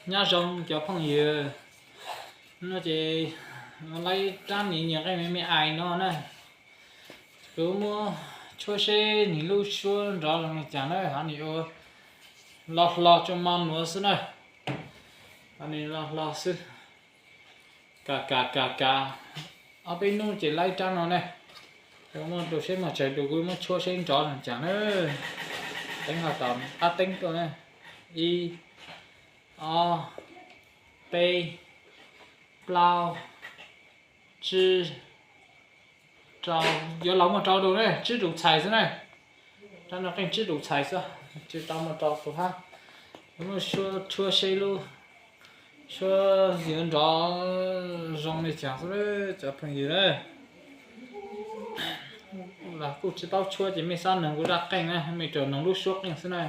Nyob zoo cov phooj ywg, no ces laib rab nim nyias qeej me me ais no na. Kuv muab tshuab seb nws lub suab nrov zoo li cas na, ho nws ua lo hlo tso mo nuav xwb na. Ho nws lo hlo xwb. Kam kam kam kam, ob peb hnub ces laib rab no ne. Kuv muab rau seb muaj tsawg rau, kuv muab tshuab seb nrov zoo li cas na. Teeb ho tom qab teeb tuaj na. Ib, ob, peb, plaub, tsib, rau, yuav los muaj rau rau ne, tsib rau txhais xwb ne. Rab no qeej tsib rau txhais xwb, tsis tau muaj rau tus hab. Muab tshuab seb lub suab yuav nrov zoo li cas xwb cov phooj ywg na. Kuj tsis paub tshuab ces mej xob noog kuv zaj qeej na, mej rau noog lub suab qeej xwb na.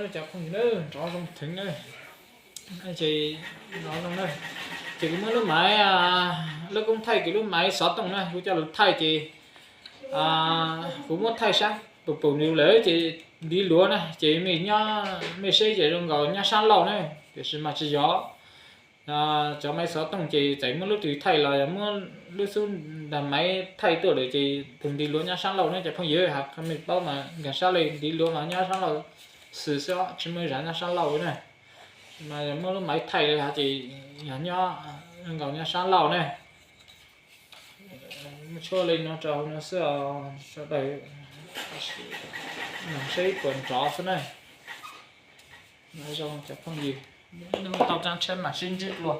Nrov cov phooj ywg na, nrov zoo theev na. Ces nrov zoo na. Ces kuv muab lub maiv, lub koob thaij kuv lub maiv xov tooj na, kuv coj lug thaij ces kuv muab thaij sab pum pum nws lawm ces ntiv luav na, ces mej nyob mej seb ces zoo nkaus nyob sab laug na, tiam sis mas tsis yog. Cov maiv xov tooj ces txawm muab lub twg thaij los yog muab lub xub nrag maiv thaij tuaj lawm ces tus ntiv luav nyob sab laug na cov phooj ywg, mej paub mas nkaag sab le ntiv luav mas nyob sab laug xwb xwb, tsis muaj ib zag nyob sab laug na. Mas yog muab lub maiv thaij li hov ces yog nyob, zoo nkaus nyob sab laug na. Muab tshuab li no rau hauv no xwb os, sawv daws noog seb puas nrov xwb na. Nrov zoo cov phooj ywg. Ua tau tsab tsheb mas sib ntsib dua.